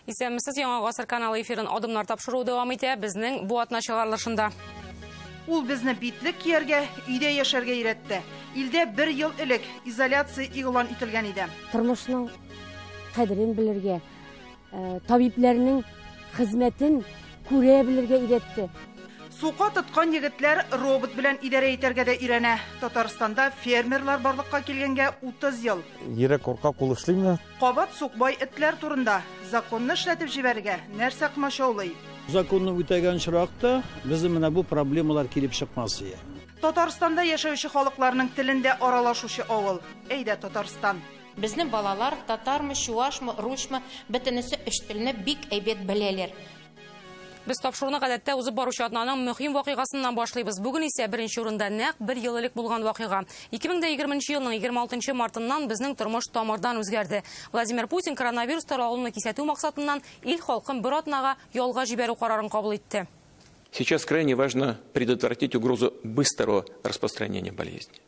Исәнмесез, Яңа Гасыр каналы эфирын Адымнар тапшыруы дәвам итә. Безнең бу атна чыгарылышында. Ул безне битлек кияргә, өйдә яшәргә өйрәтте. Илдә бер ел элек изоляция игълан ителгән иде. Тормышның кадерен белергә, табибләрнең хезмәтен күрә белергә өйрәтте. Сука тоткан егетләр робот белән идарә итәргә дә өйрәнә. Татарстанда фермерлар барлыкка килгәнгә 30 ел. Йөрәк курка, кул эшлиме? Кабат сукбай этләр турында законны эшләтеп җибәрергә нәрсә комачаулый? Законны үтәгән очракта безнең менә бу проблемалар килеп чыкмас иде. Татарстанда яшәүче халыкларның телендә аралашучы авыл. Әйдә, Татарстан. Безнең балалар татармы, чуашмы, русмы, бөтенесе өч телне бик әйбәт беләләр. Без тапшыруны гадәттә узып баручы атнаның мөһим вакыйгасыннан башлыйбыз. Бүген исә беренче урында нәкъ бер ел элек булган вакыйга. 2020 елның 26 мартыннан безнең тормыш тамырдан үзгәрде. Владимир Путин коронавирус таралуны кисәтү максатыннан ил халкын бер атнага ялга җибәрү карарын кабул итте. Сейчас крайне важно предотвратить угрозу быстрого распространения болезни.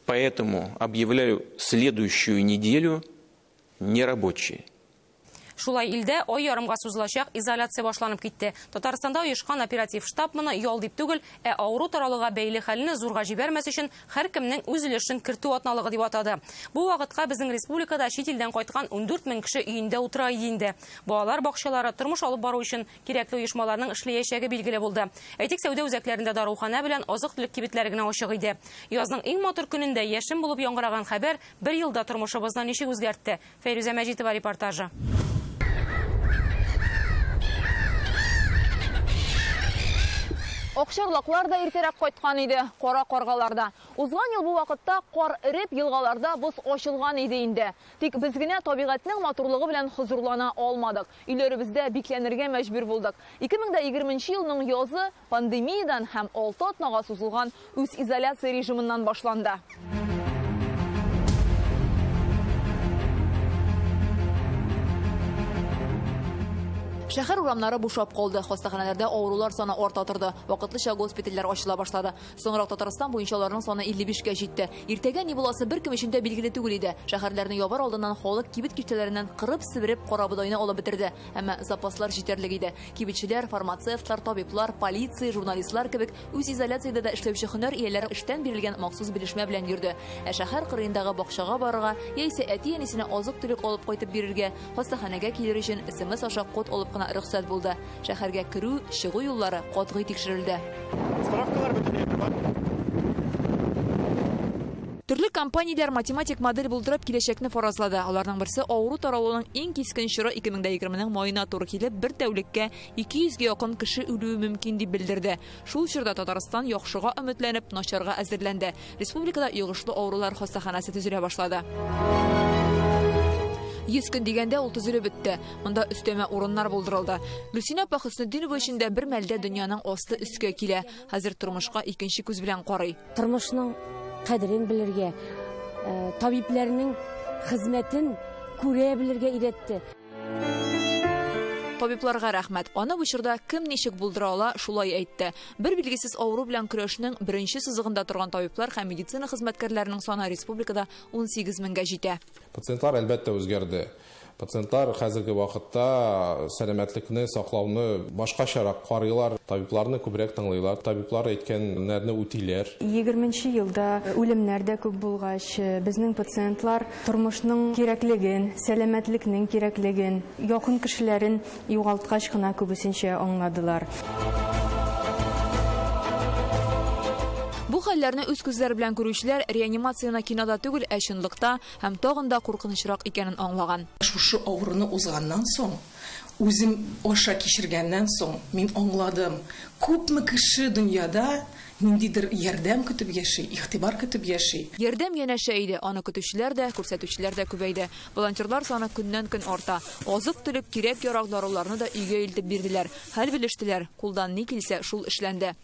Поэтому объявляю следующую неделю нерабочей. Шулай илдә ай ярымга сузылачак изоляция башланып китте. Татарстанда оешкан оператив штаб моны ял дип түгел, ә авыру таралуга бәйле хәлне зурга җибәрмәс өчен һәркемнең үз өлешен кертү атналыгы дип атады. Бу вакытка безнең республикада чит илдән кайткан 14 мең кеше өендә утыра иде инде. Балалар бакчалары, тормыш алып бару өчен кирәкле оешмаларның эшләячәге билгеле булды. Әйтик, сәүдә үзәкләрендә даруханә белән азык-төлек кибетләре генә ачык иде. Язның иң матур көнендә яшен булып яңгыраган хәбәр бер елда тормышыбызны ничек үзгәртте? Фәйрүзә Мәҗитова репортажы. Акчарлаклар да иртәрәк кайткан иде, кара каргалар да. Узган ел бу вакытта кар эреп, елгаларда боз ачылган иде инде. Тик без генә табигатьнең матурлыгы белән хозурлана алмадык. Өйләребездә бикләнергә мәҗбүр булдык. 2020 елның язы пандемиядан һәм 6 атнага сузылган үз изоляция режимыннан башланды. Шәһәр урамнары бушап калды. Хастаханәләрдә авырулар саны арта торды. Вакытлыча госпитальләр ачыла башлады. Соңрак Татарстан буенча аларның саны 55-кә җитте. Иртәгә ни буласы беркем өчен дә билгеле түгел иде. Шәһәрләрне ябар алдыннан халык кибет киштәләреннән кырып-себереп карабодайны алып бетерде. Әмма запаслар җитәрлек иде. Кибетчеләр, фармацевтлар, табиблар, полиция, журналистлар кебек үз изоляциядә дә эшләүче һөнәр ияләре эштән бирелгән махсус белешмә белән йөрде. Ә шәһәр кырыендагы бакчага барырга яисә әти-әнисенә азык-төлек алып кайтып бирергә, хастаханәгә килер өчен SMS аша код алып кына рөхсәт булды. Шәһәргә керү, чыгу юллары катгый тикшерелде. Справкалар бөтенләй бар. Төрле компанияләр математик модель булдырып киләчәкне фаразлады. Аларның берсе авыру таралуның иң кискен чоры 2020-нең маена туры килеп, бер тәүлеккә 200-гә якын кеше үлүе мөмкин дип белдерде. Шул чорда Татарстан яхшыга өметләнеп, начарга әзерләнде. Республикада йогышлы авырулар хастаханәсе төзелә башлады. 100 көн дигәндә ул төзелеп бетте. Монда өстәмә урыннар булдырылды. Гөлсинә апа Хөснетдинова өчен дә бер мәлдә дөньяның асты өскә килә. Хәзер тормышка икенче күз белән карый. Тормышның кадерен белергә, табибләрнең хезмәтен күрә белергә өйрәтте. Табибларга рәхмәт. Аны бу чорда кем ничек булдыра ала, шулай әйтте. Бер билгесез авыру белән көрәшнең беренче сызыгында торган табиблар һәм медицина хезмәткәрләренең саны республикада 18 меңгә җитә. Пациентлар әлбәттә үзгәрде. Пациентлар хәзерге вакытта сәламәтлекне саклауны башкачарак карыйлар, табибларны күбрәк тыңлыйлар, табиблар әйткәннәрне үтиләр. 20 елда үлемнәр дә күп булгач, безнең пациентлар тормышның кирәклеген, сәламәтлекнең кирәклеген, якын кешеләрен югалткач кына күбесенчә аңладылар. Бу хәлләрне үз күзләре белән күрүчеләр реанимацияне кинода түгел, ә чынлыкта һәм тагын да куркынычрак икәнен аңлаган. Шушы авыруны узганнан соң, үзем аша кичергәннән соң, мин аңладым, күпме кеше дөньяда ниндидер ярдәм көтеп яши, игътибар көтеп яши. Ярдәм янәшә иде, аны көтүчеләр дә, күрсәтүчеләр дә күбәйде. Волонтерлар саны көннән-көн арта. Азык-төлек, кирәк-ярак даруларны да өйгә илтеп бирделәр. Хәл белештеләр, кулдан ни килсә, шул эшләнде.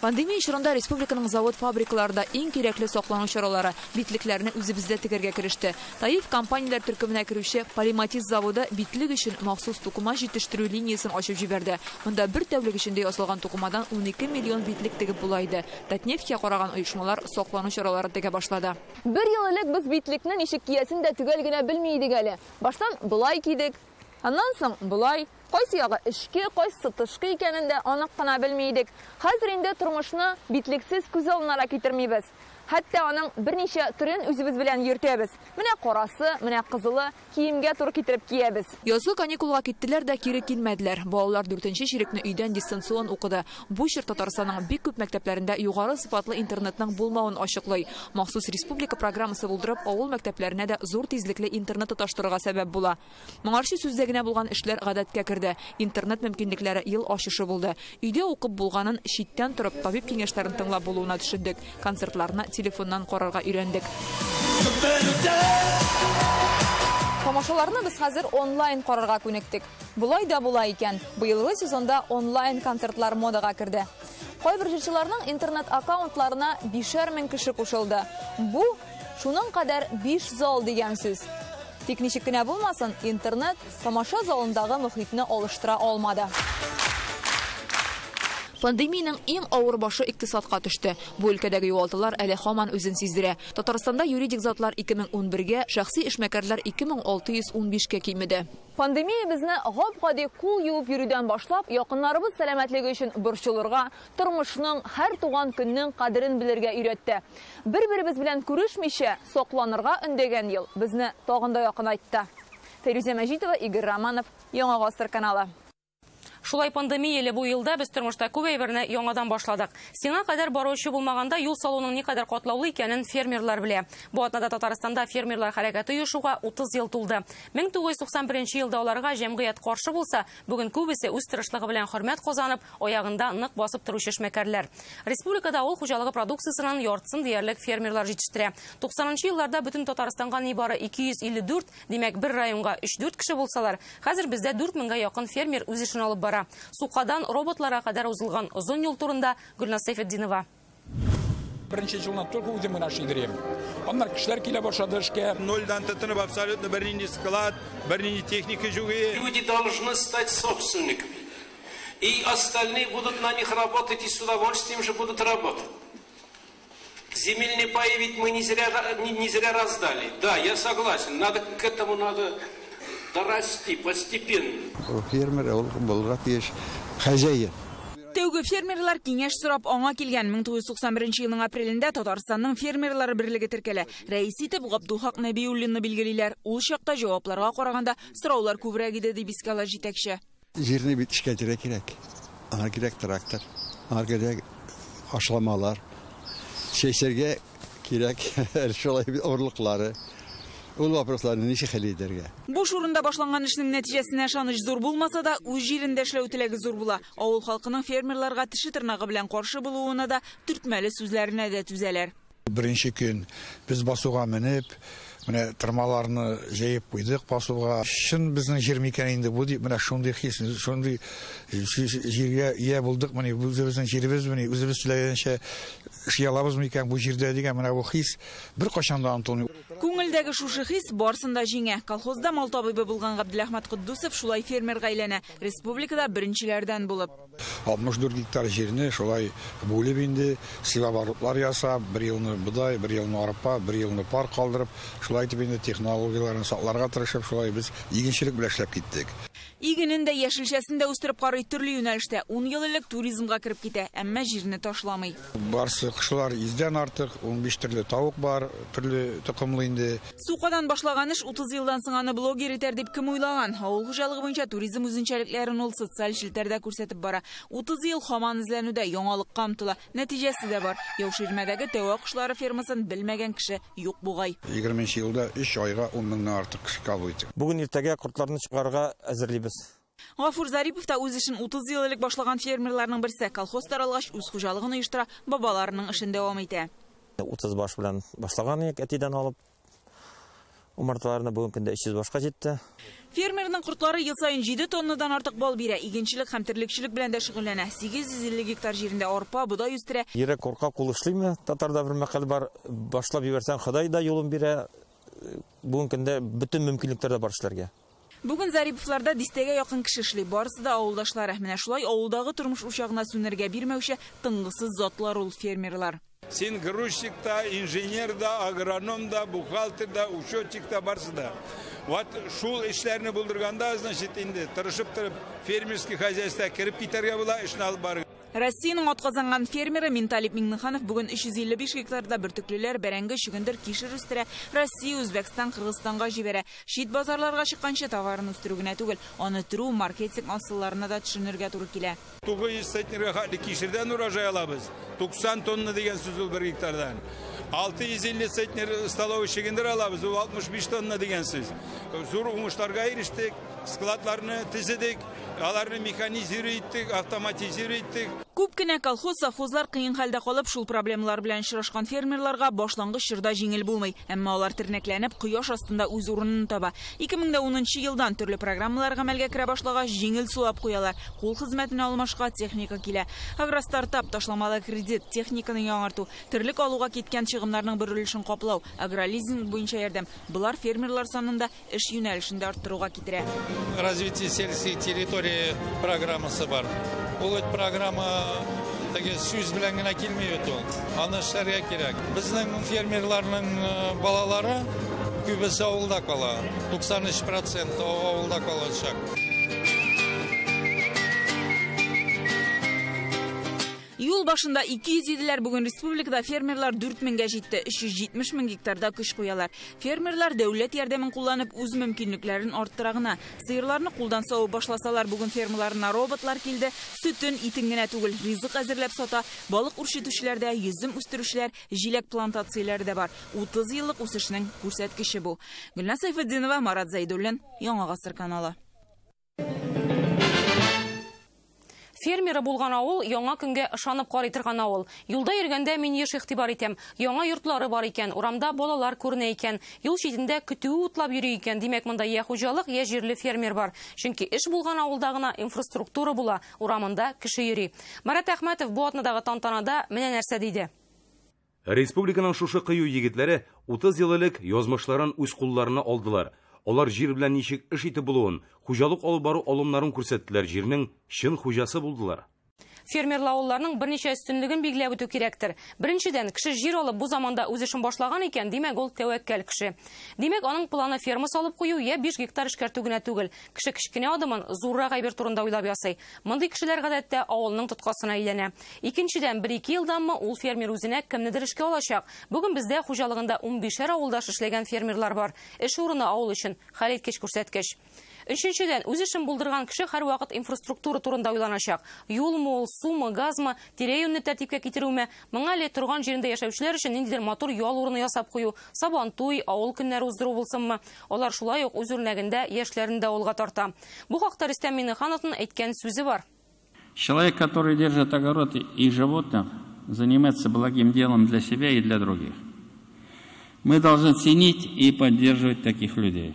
Пандемия чорында республиканың завод-фабрикаларында иң кирәкле саклану чаралары битлекләрне үзебездә тегәргә кереште. Таиф компанияләр төркеменә керүче Полиматиз заводы битлек өчен махсус тукыма җитештерү линиясен ачып җибәрде. Монда бер тәүлек эчендә ясалган тукымадан 12 миллион битлек тегеп була иде. Татнефтькә караган оешмалар саклану чаралары тегә башлады. Бер ел элек без битлекне ничек киясен дә төгәл генә белми идек әле. Баштан болай кидек, аннан соң болай. Кайсы ягы эчке, кайсы тышкы икәнен дә анык кына белми идек. Хәзер инде тормышны битлексез күз алдына да китермибез. Хәтта аның берничә төрен үзебез белән йөртәбез. Менә карасы, менә кызылы, киемгә туры китереп киябез. Язгы каникулга киттеләр дә кире килмәделәр. Балалар 4нче чирекне өйдән дистанцион укыды. Бу чор Татарстанның бик күп мәктәпләрендә югары сыйфатлы интернетның булмавын ачыклый. Махсус республика программасы булдырып, авыл мәктәпләренә дә зур тизлекле интернет тоташтырырга сәбәп була. Моңарчы сүздә генә булган эшләр гадәткә керде. Интернет мөмкинлекләре ел ачышы булды. Өйдә укып булганын читтән торып табиб киңәшләрен тыңлап булуына төшендек. Концертларны телефоннан карарга өйрәндек. Тамашаларны без хәзер онлайн карарга күнектек. Болай да була икән. Быелгы сезонда онлайн концертлар модага керде. Кайбер җырчыларның интернет аккаунтларына 5000 кеше кушылды. Бу шуның кадәр 5 зал дигән сүз. Тик ничек кенә булмасын, интернет тамаша залындагы мөхитне алыштыра алмады. Пандемиянең иң авыр башы икътисадка төште. Бу өлкәдәге югалтулар әле һаман үзен сиздерә. Татарстанда юридик затлар 2011-гә, шәхси эшмәкәрләр 2615-кә кимеде. Пандемия безне гап-гади кул юып йөрүдән башлап, якыннарыбыз сәламәтлеге өчен борчылырга, тормышның һәр туган көннең кадерен белергә өйрәтте. Бер-беребез белән күрешмичә сакланырга өндәгән ел безне тагын да якынайтты. Фәйрүзә Мәҗитова, Игорь Романов, Яңа Гасыр каналы. Шулай пандемия елы бу елда без тормышта күп әйберне яңадан башладык. Сиңа кадәр баручы булмаганда юл салуның никадәр катлаулы икәнен фермерлар белә. Бу атнада Татарстанда фермерлар хәрәкәте оешуга 30 ел тулды. 1991 елда аларга җәмгыять каршы булса, бүген күбесе үз тырышлыгы белән хөрмәт казанып, аягында нык басып торучы эшмәкәрләр. Республикада авыл хуҗалыгы продукциясенең яртысын диярлек фермерлар җитештерә. 90 елларда бөтен Татарстанга нибары 254, димәк бер районга 3-4 кеше булсалар, хәзер бездә 4000-гә якын фермер үз эшен алып бара. Сукадан роботларга кадәр узылган озын юл турында Гөлназ Сәйфетдинова. Беренче елдан только үзем генә эшләдем. Аннан кешеләр килә башлады эшкә. Нольдан тотынып абсолютно бернинди склад, бернинди техника юк. Люди должны стать собственниками. И остальные будут на них работать и с удовольствием же будут работать. Земельные паи ведь мы не зря раздали. Да, я согласен, надо к этому надо дорасти постепенно. Фермер ул булырга тиеш хозяин. Тәүге фермерлар киңәш сорап аңа килгән. 1991 елның апрелендә Татарстанның фермерлары берлеге теркәлә. Рәис итеп Габдулхак Нәбиуллинны билгелиләр. Ул чакта җавапларга караганда сораулар күбрәк иде, дип искә ала җитәкче. Җирне бит эшкәртергә кирәк. Аңа кирәк трактор, аңа кирәк ашламалар, чәчәргә кирәк шулай орлыклары. Ул вопросларны ничек хәл итәргә? Буш урында башланган эшнең нәтиҗәсенә ышаныч зур булмаса да, үз җирендә эшләү теләге зур була. Авыл халкының фермерларга теше тырнагы белән каршы булуына да, төртмәле сүзләренә дә түзәләр. Беренче көн без басуга менеп, менә тырмаларны җәеп куйдык басуга. Чын безнең җир микән инде бу дип, менә шундый хис, шундый җиргә ия булдык, менә үзебезнең җиребез, менә үзебез теләгәнчә эшли алабыз микән бу җирдә дигән менә бу хис бер кашан да онытылмый. Күңелдәге шушы хис барсын да җиңә. Колхозда мал табибы булган Габделәхмәт Куддусов шулай фермерга әйләнә. Республикада беренчеләрдән булып. 64 гектар җирне шулай бүлеп инде, силабарлар ясап, бер елны бодай, бер елны арпа, бер елны пар калдырып, шулай итеп инде технологияләрен сакларга тырышып, шулай без игенчелек белән эшләп киттек. Игенен дә, яшелчәсен дә үстереп карый төрле юнәлештә. 10 ел элек туризмга кереп китә, әмма җирне ташламый. Барсы кошлар 100-дән артык, 15 төрле тавык бар, төрле токымлы инде. Сукадан башлаган эш 30 елдан соң аны блогер итәр дип кем уйлаган? Авыл хуҗалыгы буенча туризм үзенчәлекләрен ул социаль челтәрдә күрсәтеп бара. 30 ел һаман эзләнүдә, яңалыкка омтыла. Нәтиҗәсе дә бар. Яуширмәдәге тәвә кошлары фермасын белмәгән кеше юк бугай. 20 елда 3 айга 10 меңнән артык кеше кабул итте. Бүген иртәгә кортларны чыгарырга әзерлибез. Гафур Зарипов та үз эшен 30 ел элек башлаган фермерларның берсе. Колхоз таралгач үз хуҗалыгын оештыра, бабаларының эшен дәвам итә. 30 баш белән башлаган идек, әтидән алып. Умарталарны бүген көндә 300 башка җитте. Фермерның кортлары ел саен 7 тоннадан артык бал бирә. Игенчелек һәм терлекчелек белән дә шөгыльләнә. 850 гектар җирендә арпа, бодай үстерә. Йөрәк курка, кул эшлиме? Татарда бер мәкаль бар. Башлап җибәрсәң, Ходай да юлын бирә. Бүгенге көндә бөтен мөмкинлекләр дә бар эшләргә. Бүген Зариповларда дистәгә якын кеше эшли. Барысы да авылдашлары. Менә шулай авылдагы тормыш учагына сүнергә бирмәүче тынгысыз затлар ул фермерлар. Син грузчик та, инженер да, агроном да, бухгалтер да, учетчик та, барысы да. Вот шул эшләрне булдырганда, значит, инде тырышып торып фермерский хозяйство кереп китәргә була, эшне алып барырга. Россиянең атказанган фермеры Минталип Миңнеханов бүген 355 гектарда бөртеклеләр, бәрәңге, чөгендер, кишер үстерә. Россия, Үзбәкстан, Кыргызстанга җибәрә. Чит базарларга чыкканчы товарын үстерү генә түгел, аны төрү, маркетинг асылларына да төшенергә туры килә. 900 центнерга хәтле кишердән урожай алабыз. 90 тонна дигән сүз ул бер гектардан. 650 центнер столовый чөгендер алабыз, ул 65 тонна дигән сүз. Зур уңышларга ирештек, складларны төзедек, аларны механизировать иттек, автоматизировать иттек. Күп кенә колхоз, совхозлар кыен хәлдә калып, шул проблемалар белән очрашкан фермерларга башлангыч чорда җиңел булмый. Әмма алар тернәкләнеп, кояш астында үз урынын таба. 2010 елдан төрле программалар гамәлгә керә башлагач, җиңел сулап куялар. Кул хезмәтенә алмашка техника килә. Агростартап, ташламалы кредит, техниканы яңарту, терлек алуга киткән чыгымнарның бер өлешен каплау, агролизинг буенча ярдәм. Болар фермерлар санында эш юнәлешен дә арттыруга китерә. Развитие сельских территорий программасы бар. Ул программа теге сүз белән генә килми бит ул. Аны эшләргә кирәк. Безнең фермерларның балалары күбесе авылда кала. 93% авылда калачак. Юл башында 200 иделәр, бүген республикада фермерлар 4000гә җитте, 370 мең гектарда көч куялар. Фермерлар дәүләт ярдәмен кулланып үз мөмкинлекләрен арттыра гына. Сыерларны кулдан савып башласалар, бүген фермаларына роботлар килде. Сөтен, итен генә түгел, ризык әзерләп сата. Балык үрчетүчеләр дә, йөзем үстерүчеләр, җиләк плантацияләре дә бар. 30 еллык үсешнең күрсәткече бу. Гөлназ Сайфетдинова, Марат Зайдуллин, Яңа Гасыр каналы. Фермеры булган авыл яңа көнгә ышанып карый торган авыл. Юлда йөргәндә мин еш игътибар итәм. Яңа йортлары бар икән, урамда балалар күренә икән, юл читендә көтүе утлап йөри икән. Димәк, монда я хуҗалык, я җирле фермер бар. Чөнки эш булган авылда гына инфраструктура була, урамында кеше йөри. Марат Әхмәтов бу атнадагы тантанада менә нәрсә диде. Республиканың шушы кыю егетләре 30 ел элек язмышларын үз кулларына алдылар. Алар җир белән ничек эш итеп булуын, хуҗалык алып бару алымнарын күрсәттеләр, җирнең чын хуҗасы булдылар. Фермерлы авылларның берничә өстенлеген билгеләп үтү кирәктер. Беренчедән, кеше җир алып бу заманда үз эшен башлаган икән, димәк, ул тәвәккәл кеше. Димәк, аның планы ферма салып кую я 5 гектар эшкәртү генә түгел. Кеше кечкенә адымын зуррак әйбер турында уйлап ясый. Мондый кешеләр гадәттә авылның тоткасына әйләнә. Икенчедән, 1-2 елданмы ул фермер үзенә кемнедер эшкә алачак. Бүген бездә хуҗалыгында 15 авылдаш эшләгән фермерлар бар. Эш урыны авыл өчен хәлиткеч күрсәткеч. Өченчедән, үз эшен булдырган кеше һәрвакыт инфраструктура турында уйланачак. Юлмы ул, сумы, газмы, тирә-юньне тәртипкә китерүме, моңа әле торган җирендә яшәүчеләр өчен ниндидер матур ял урыны ясап кую, сабантуй, авыл көннәре уздыру булсынмы, алар шулай ук үз үрнәгендә яшьләрен дә авылга тарта. Бу хакта Рөстәм Миңнехановның әйткән сүзе бар. Человек, который держит огород и животных, занимается благим делом для себя и для других. Мы должны ценить и поддерживать таких людей.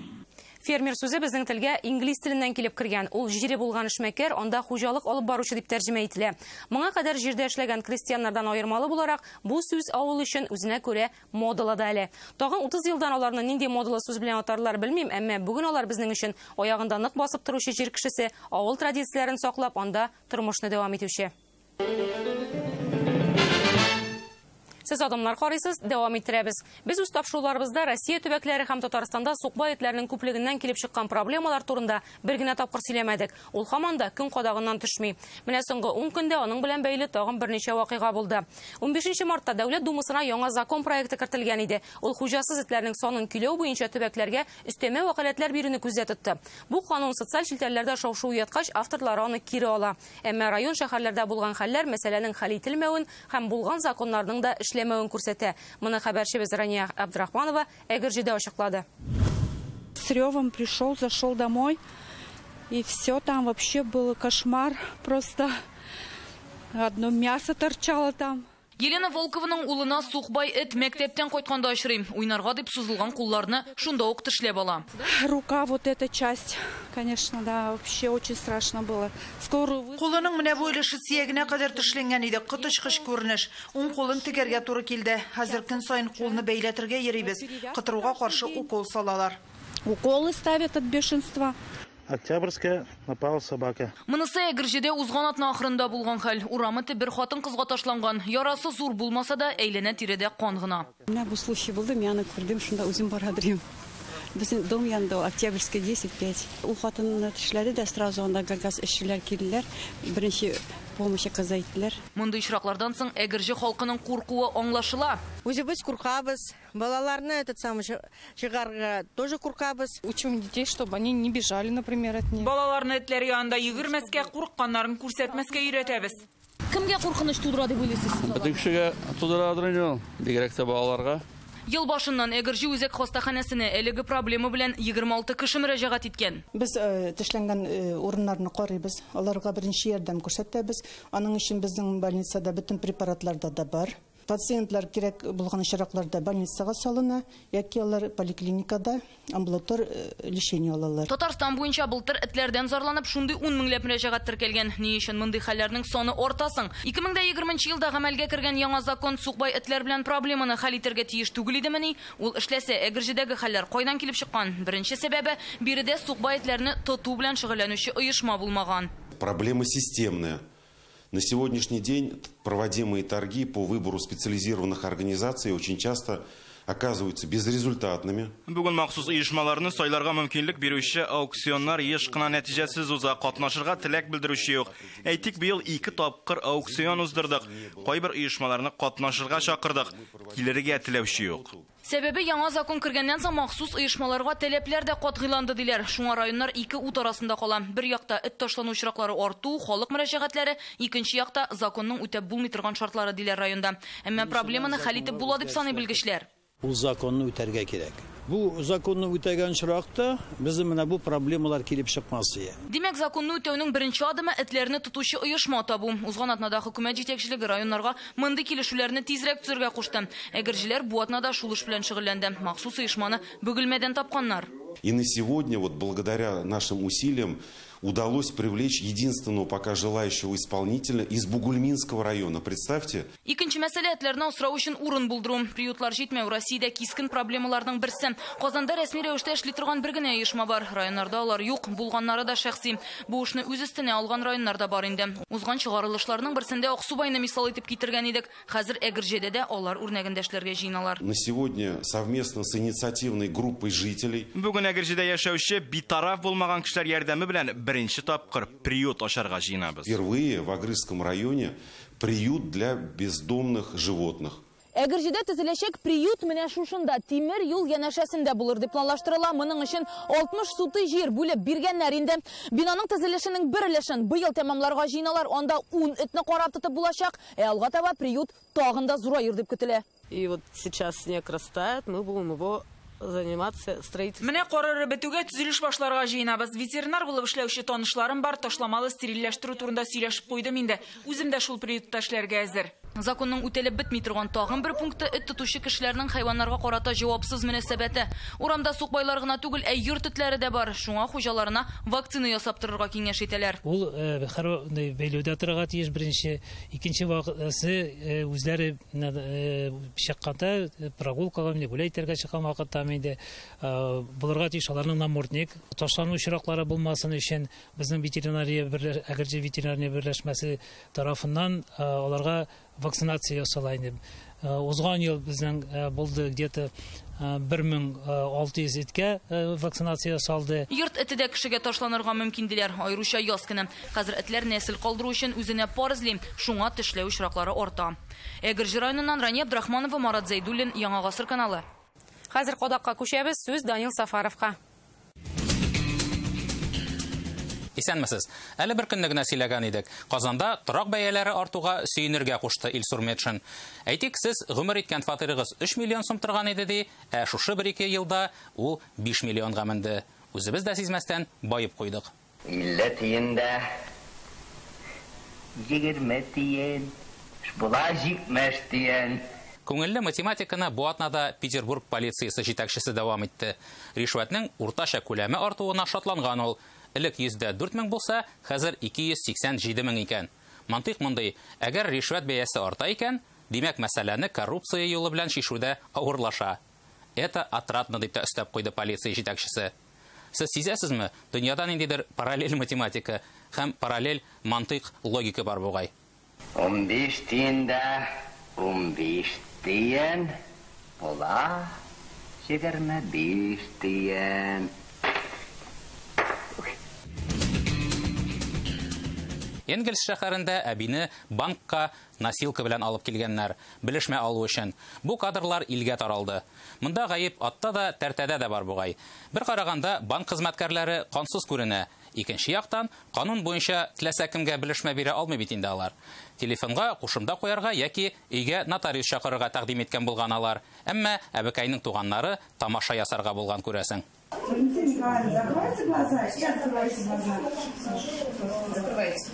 Фермер сүзе безнең телгә инглиз теленнән килеп кергән. Ул җире булган эшмәкәр, анда хуҗалык алып баручы дип тәрҗемә ителә. Моңа кадәр җирдә эшләгән крестьяннардан аермалы буларак, бу сүз авыл өчен үзенә күрә модалы да әле. Тагын 30 елдан аларны нинди модалы сүз белән атарлар белмим, әмма бүген алар безнең өчен аягында нык басып торучы җир кешесе, авыл традицияләрен саклап, анда тормышны дәвам итүче. Сез адымнар карыйсыз, дәвам иттерәбез. Без үз тапшыруларыбызда Россия төбәкләре һәм Татарстанда сукбай этләрнең күплегеннән килеп чыккан проблемалар турында бер генә тапкыр сөйләмәдек. Ул һаман да көн кадагыннан төшми. Менә соңгы 10 көндә аның белән бәйле тагын берничә вакыйга булды. 15 мартта Дәүләт Думасына яңа закон проекты кертелгән иде. Ул хуҗасыз этләрнең санын көйләү буенча төбәкләргә өстәмә вәкаләтләр бирүне күздә тотты. Бу канун социаль челтәрләрдә шау-шу уяткач, авторлары аны кире ала. Әмма район шәһәрләрдә булган хәлләр мәсьәләнең хәл ителмәвен һәм булган законнарның да эшләмәвен күрсәтә. Моны хәбәрчебез Рания Абдрахманова Әгерҗедә ачыклады. С ревом пришел, зашел домой, и все там вообще был кошмар. Просто одно мясо торчало там. Елена Волкованың улына сукбай эт мәктәптән кайтканда очрый. Уйнарга дип сузылган кулларны шунда ук тешләп ала. Рука, вот эта часть, конечно, да, вообще очень страшно было. Скорую вызвали. Кулының менә бу өлеше сөягенә кадәр тешләнгән иде. Коточкыч күренеш. Уң кулын тегәргә туры килде. Хәзер көн саен кулны бәйләтергә йөрибез. Котыруга каршы укол салалар. Уколы ставят от бешенства. Октябрьская напала собака. Монысы Әгерҗедә узган атна ахырында булган хәл. Урам эте бер хатын-кызга ташланган. Ярасы зур булмаса да, әйләнә-тирәдә кан гына. Менә бу случай булды, мин аны күрдем, шунда үзем бара дирем. Безнең дом янында Октябрьская 10-5. Ул хатынны тешләде дә сразу анда газ эшчеләр килделәр. Беренче помощь оказать иттеләр. Мондый очраклардан соң Әгерҗе халкының куркуы аңлашыла. Үзебез куркабыз, балаларны этот самый чыгарга тоже куркабыз. Учим детей, чтобы они не бежали, например, от них. Балаларны этләр янында йөгермәскә, курыкканнарын күрсәтмәскә өйрәтәбез. Кемгә куркыныч тудыра дип уйлыйсыз? Бөтен кешегә тудырадыр инде ул, бигрәк тә балаларга. Ел башыннан Әгерҗе үзәк хастаханәсенә әлеге проблема белән 26 кеше мөрәҗәгать иткән. Без тешләнгән урыннарны карыйбыз, аларга беренче ярдәм күрсәтәбез. Аның өчен безнең больницада бөтен препаратлар да бар. Пациентлар кирәк булган очракларда больницага салына, яки алар поликлиникада амбулатор лечение алалар. Татарстан буенча былтыр этләрдән зарланып шундый 10 меңләп мөрәҗәгать теркәлгән. Ни өчен мондый хәлләрнең саны арта соң? 2020 елда гамәлгә кергән яңа закон сукбай этләр белән проблеманы хәл итәргә тиеш түгел идемени? Ул эшләсә, Әгерҗедәге хәлләр кайдан килеп чыккан? Беренче сәбәбе биредә сукбай этләрне тоту белән шөгыльләнүче оешма булмаган. Проблема системная. На сегодняшний день проводимые торги по выбору специализированных организаций очень часто оказываются безрезультатными. Бүген махсус оешмаларны сайларга мөмкинлек бирүче аукционнар еш кына нәтиҗәсез уза, катнашырга теләк белдерүче юк. Әйтик, быел 2 тапкыр аукцион уздырдык. Кайбер оешмаларны катнашырга чакырдык, килергә теләүче юк. Сәбәбе яңа закон кергәннән соң махсус оешмаларга таләпләр дә катгыйланды диләр. Шуңа районнар ике ут арасында кала. Бер якта эт ташлану очраклары арту, халык мөрәҗәгатьләре, икенче якта законның үтәп булмый торган шартлары диләр районда. Әмма проблеманы хәл итеп була дип саный белгечләр. Ул законны үтәргә кирәк. Бу законны үтәгән очракта безнең менә бу проблемалар килеп чыкмас иде. Димәк, законны үтәүнең беренче адымы этләрне тотучы оешма табу. Узган атнада хөкүмәт җитәкчелеге районнарга мондый килешүләрне тизрәк төзергә кушты. Әгерҗеләр бу атнада шул эш белән шөгыльләнде. Махсус оешманы Бөгелмәдән тапканнар. И на сегодня, вот благодаря нашим усилиям, удалось привлечь единственного пока желающего исполнителя из Бугульминского района. Представьте. Икенче мәсьәлә этләрне асрау өчен урын булдыру. Приютлар җитмәү Россиядә кискен проблемаларның берсе. Казанда рәсми рәвештә эшли торган бер генә оешма бар. Районнарда алар юк, булганнары да шәхси. Бу эшне үз өстенә алган районнар да бар инде. Узган чыгарылышларның берсендә Аксубайны мисал итеп китергән идек. Хәзер Әгерҗедә дә алар үрнәгендә эшләргә җыеналар. На сегодня совместно с инициативной группой жителей. Бүген Әгерҗедә яшәүче битараф булмаган кешеләр ярдәме белән беренче тапкыр приют ачарга җыенабыз. Впервые в Агрызском районе приют для бездомных животных. Әгерҗедә төзеләчәк приют менә шушында тимер юл янәшәсендә булыр дип планлаштырыла. Моның өчен 60 сутый җир бүлеп биргәннәр инде. Бинаның төзелешенең бер өлешен быел тәмамларга җыеналар. Анда 10 этне карап тотып булачак. Ә алга таба приют тагын да зураер дип көтелә. И вот сейчас снег растает, мы будем его заниматься строительством. Менә карары бетүгә төзелеш башларга җыенабыз. Ветеринар булып эшләүче танышларым бар, ташламалы стерильләштерү турында сөйләшеп куйдым инде. Үзем дә шул приютта эшләргә әзер. Законның үтәлеп бетми торган тагын бер пункты эт тотучы кешеләрнең хайваннарга карата җавапсыз мөнәсәбәте. Урамда сукбайлар гына түгел, ә йорт этләре дә бар. Шуңа хуҗаларына вакцина ясап торырга киңәш итәләр. Ул һәр бәйләүдә торырга тиеш беренче, икенче вакытсы үзләре чыкканда прогулкага, гулять итәргә чыккан вакытта инде булырга тиеш аларның намордник. Ташлану очраклары булмасын өчен безнең ветеринария Әгерҗе ветеринария берләшмәсе тарафыннан аларга вакцинация ясала инде. Узган ел безнең булды где-то 1600 эткә вакцинация ясалды. Йорт эте дә кешегә ташланырга мөмкин диләр, аеруча яз көне. Хәзер этләр нәсел калдыру өчен үзенә пар эзли, шуңа тешләү очраклары арта. Әгерҗе районыннан Рания Абдрахманова, Марат Зәйдуллин, Яңа Гасыр каналы. Хәзер кодакка күчәбез, сүз Данил Сафаровка. Исәнмесез. Әле бер көнне генә сөйләгән идек. Казанда торак бәяләре артуга сөенергә кушты Илсур Метшин. Әйтик, сез гомер иткән фатирыгыз 3 миллион сум торган иде ди, ә шушы 1-2 елда ул 5 миллионга менде. Үзебез дә сизмәстән байып куйдык. 50 тиен дә 20 тиен. Була 70 тиен. Күңелле математиканы бу атнада Петербург полициясе җитәкчесе дәвам итте. Ришвәтнең уртача күләме артуына шатланган ул. Элек 104 мең булса, хәзер 287 мең икән. Мантыйк мондый: әгәр ришвәт бәясе арта икән, димәк, мәсьәләне коррупция юлы белән чишүдә авырлаша. Это отрадно, дип тә өстәп куйды полиция җитәкчесе. Сез сизәсезме, дөньяда ниндидер параллель математика һәм параллель мантыйк логика бар бугай. 15 тиен дә 15 тиен була 25 тиен. Энгельс шәһәрендә әбине банкка носилка белән алып килгәннәр, белешмә алу өчен. Бу кадрлар илгә таралды. Монда гаеп атта да, тәртәдә дә бар бугай. Бер караганда банк хезмәткәрләре кансыз күренә. Икенче яктан, канун буенча теләсә кемгә белешмә бирә алмый бит инде алар. Телефонга кушымда куярга яки өйгә нотариус чакырырга тәкъдим иткән булган алар. Әмма әбекәйнең туганнары тамаша ясарга булган күрәсең. Закройте глаза и открывайте глаза. Закрывайте.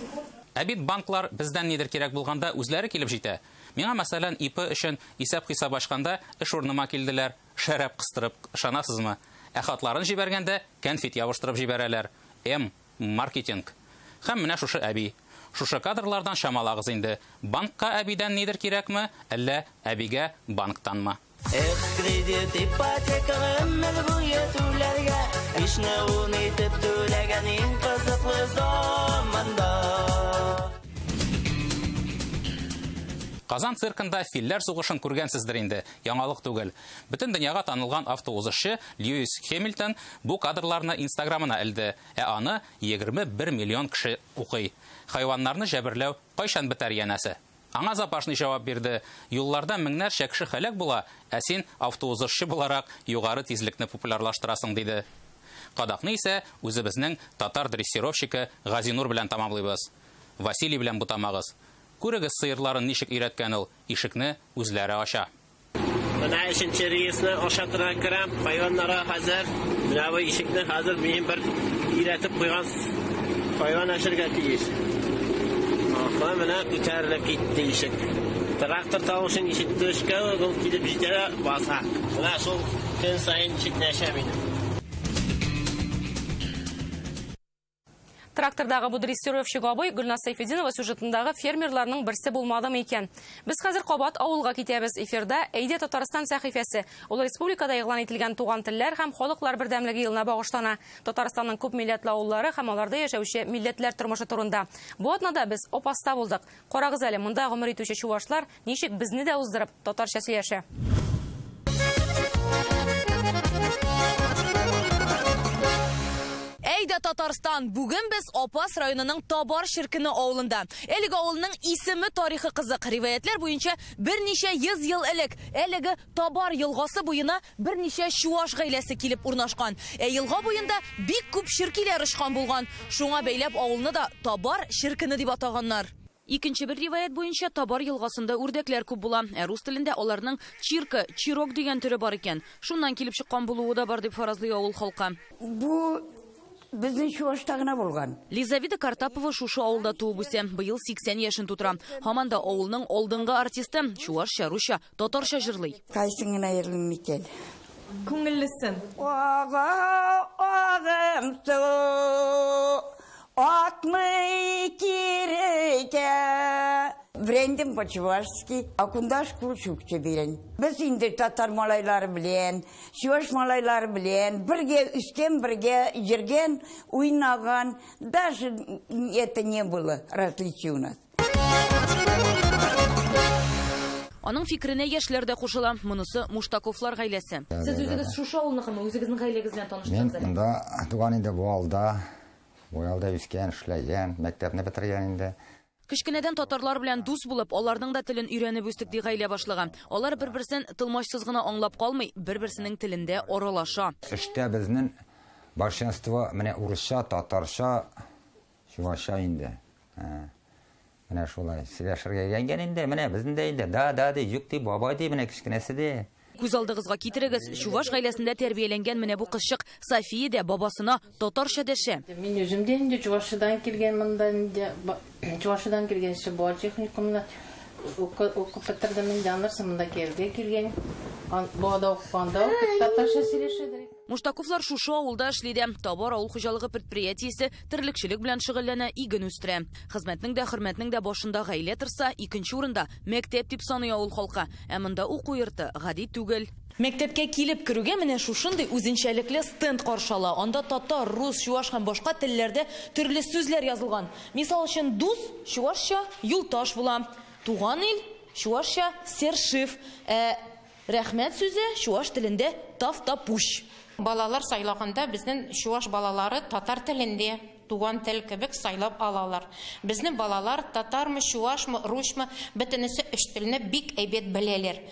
Ә бит банклар бездән нидер кирәк булганда үзләре килеп җитә. Миңа, мәсәлән, ИП өчен исәп-хисап ачканда эш урыныма килделәр, шәраб кыстырып, ышанасызмы? Ә хатларын җибәргәндә конфет ябыштырып җибәрәләр. М маркетинг. Һәм менә шушы әби. Шушы кадрлардан чамалагыз инде. Банкка әбидән нидер кирәкме, әллә әбигә банктанмы? Эх, кредит, ипотека, гомер буе түләргә, 5-не 10 итеп түләгән иң кызыклы заманда. Казан циркында филләр сугышын күргәнсездер инде, яңалык түгел. Бөтен дөньяга танылган автоузышчы Льюис Хэмилтон бу кадрларны Инстаграмына элде, ә аны 21 миллион кеше укый. Хайваннарны җәберләү кайчан бетәр янәсе? Аңа запашный җавап бирде. Юлларда меңнәрчә кеше һәлак була, ә син автоузышчы буларак югары тизлекне популярлаштырасың, диде. Кадакны исә үзебезнең татар дрессировщигы Газинур белән тамамлыйбыз. Василий белән бутамагыз. Күрегез сыерларын ничек өйрәткән ул, ишекне үзләре ача. Менә өченче рейсны ашатырга керәм, хайваннарга хәзер. Менә бу ишекне хәзер мин бер өйрәтеп куйган хайван ачырга тиеш. Аха, менә күтәрелеп китте ишек. Трактор тавышын ишеттешкә ул килеп җитә, баса. Менә шул көн саен ишекне ача минем. Трактордагы бу дрессировщик абый Гөлназ Сәйфетдинова сюжетындагы фермерларның берсе булмадымы икән? Без хәзер кабат авылга китәбез. Эфирда Әйдә Татарстан сәхифәсе. Ул республикада игълан ителгән туган телләр һәм халыклар бердәмлеге елына багышлана. Татарстанның күп милләтле авыллары һәм аларда яшәүче милләтләр тормышы турында. Бу атнада без Апаста булдык. Карагыз әле, монда гомер итүче чувашлар ничек безне дә уздырып татарча сөйләшә. Әйдә Татарстан, бүген без Апас районының Табар Ширкене авылында. Әлеге авылның исеме тарихы кызык. Риваятлар буенча берничә йөз ел элек әлеге Табар елгасы буена берничә чуаш гаиләсе килеп урнашкан. Ә елга буенда бик күп ширкиләр очкан булган. Шуңа бәйләп авылны да Табар Ширкене дип атаганнар. Икенче бер риваят буенча Табар елгасында үрдәкләр күп була. Ә рус телендә аларның чирка, чирок дигән төре бар икән. Шуннан килеп чыккан булуы да бар дип фаразлый авыл халкы. Бу безнең Чувашта гына булган. Лизавета Картапова шушы авылда туып үсә. Быел 80 яшен тутыра. Һаман да авылның алдынгы артисты чувашча, русча, татарча җырлый. Кайсын гына йырлыйм микән? Күңеллесен. Ага, агым су, акмый кирекә. Брендим по-чувашски, а кундаш курчукчы бирен. Без инде татар малайлары белән, чуваш малайлары белән бергә үскән, бергә йөргән, уйнаган. Даже это не было различий у нас. Аның фикеренә яшьләр дә кушыла. Монысы Муштаковлар гаиләсе. Сез үзегез шушы авылныкымы? Үзегезнең гаиләгез белән таныштыгыз әле. Мин монда туган инде, бу авылда. Бу авылда үскән, эшләгән, мәктәпне бетергән инде. Кечкенәдән татарлар белән дус булып, аларның да телен өйрәнеп үстек, ди гаилә башлыгы. Алар бер-берсен тылмачсыз гына аңлап калмый, бер-берсенең телендә аралаша. Эштә безнең большинство менә урысча, татарча, чувашча инде. Менә шулай сөйләшергә өйрәнгән инде, менә безнең дә инде да, да ди, юк ди, бабай ди, менә кечкенәсе ди. Күз алдыгызга китерегез, чуваш гаиләсендә тәрбияләнгән менә бу кызчык София дә бабасына татарча дәшә. Мин үзем дә инде Чувашидан килгән, монда инде Чувашидан килгәнче бу техникумда укып бетердем инде, аннан соң монда кияүгә килгән. Буада укыганда ук татарча сөйләшәдер. Муштаковлар шушы авылда эшли дә. Табар авыл хуҗалыгы предприятиесе терлекчелек белән шөгыльләнә, иген үстерә. Хезмәтнең дә, хөрмәтнең дә башында гаилә торса, икенче урында мәктәп дип саный авыл халкы. Ә монда уку йорты гади түгел. Мәктәпкә килеп керүгә менә шушындый үзенчәлекле стенд каршы ала. Анда татар, рус, чуаш һәм башка телләрдә төрле сүзләр язылган. Мисал өчен, дус чуашча юлташ була. Туган ил чуашча сершив. Ә рәхмәт сүзе чуаш телендә тавтапуш. Балалар сайлаганда безнең чуаш балалары татар телендә туган тел кебек сайлап алалар. Безнең балалар татармы, чуашмы, русмы, бөтенесе өч телне бик әйбәт беләләр.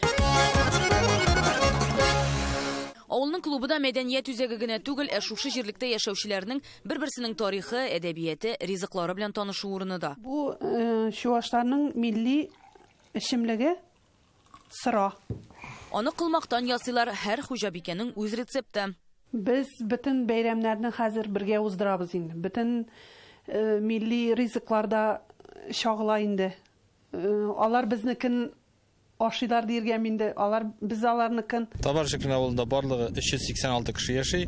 Авылның клубы да мәдәният үзәге генә түгел, ә шушы җирлектә яшәүчеләрнең бер-берсенең тарихы, әдәбияты, ризыклары белән танышу урыны да. Бу чуашларның милли эчемлеге сыра. Аны кылмактан ясыйлар, һәр хуҗабикәнең үз рецепты. Без бөтен бәйрәмнәрне хәзер бергә уздырабыз инде. Бөтен милли ризыкларда чагыла инде. Алар безнекен ашыйлар диергә инде, алар без аларныкын. Табар Шекрин авылында барлыгы 386 кеше яши.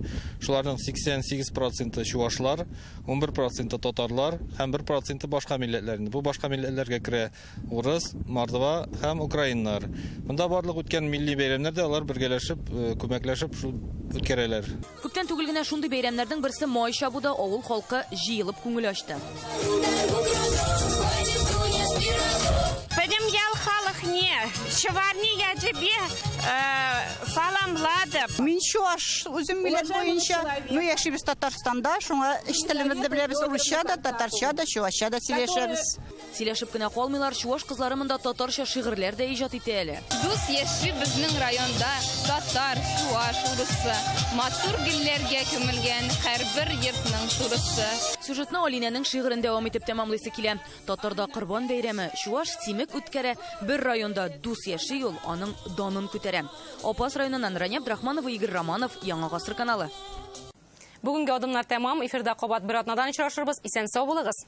Шуларның 88% чуашлар, 11% татарлар һәм 1% башка милләтләр. Бу башка милләтләргә керә урыс, мордва һәм украиннар. Монда барлык үткән милли бәйрәмнәрдә алар бергәләшеп, күмәкләшеп шул үткәрәләр. Күптән түгел генә шундый бәйрәмнәрнең берсе май чабуда авыл халкы җыелып күңел ачты. Пөтем ял халыкне, чыварни ячепе саламладып. Мин чуаш үзем милләт буенча, ну яшибез Татарстанда, шуңа өч телебезне беләбез, русча да, татарча да, чуашча да сөйләшәбез. Сөйләшеп кенә калмыйлар, чуаш кызлары монда татарча шигырьләр дә иҗат итә әле. Дус яши безнең районда татар, чуаш, урысы. Матур гөлләргә күмелгән һәрбер йортның турысы. Сюжетны Алинәнең шигырен дәвам итеп тәмамлыйсы килә. Татарда Корбан бәйрәме, чуаш симек үткәрә, бер районда дус яши ул, аның данын күтәрә. Апас районыннан Рания Абдрахманова, Игорь Романов, Яңа Гасыр каналы. Бүгенге адымнар тәмам. Эфирда кабат бер атнадан очрашырбыз. Исән сау булыгыз.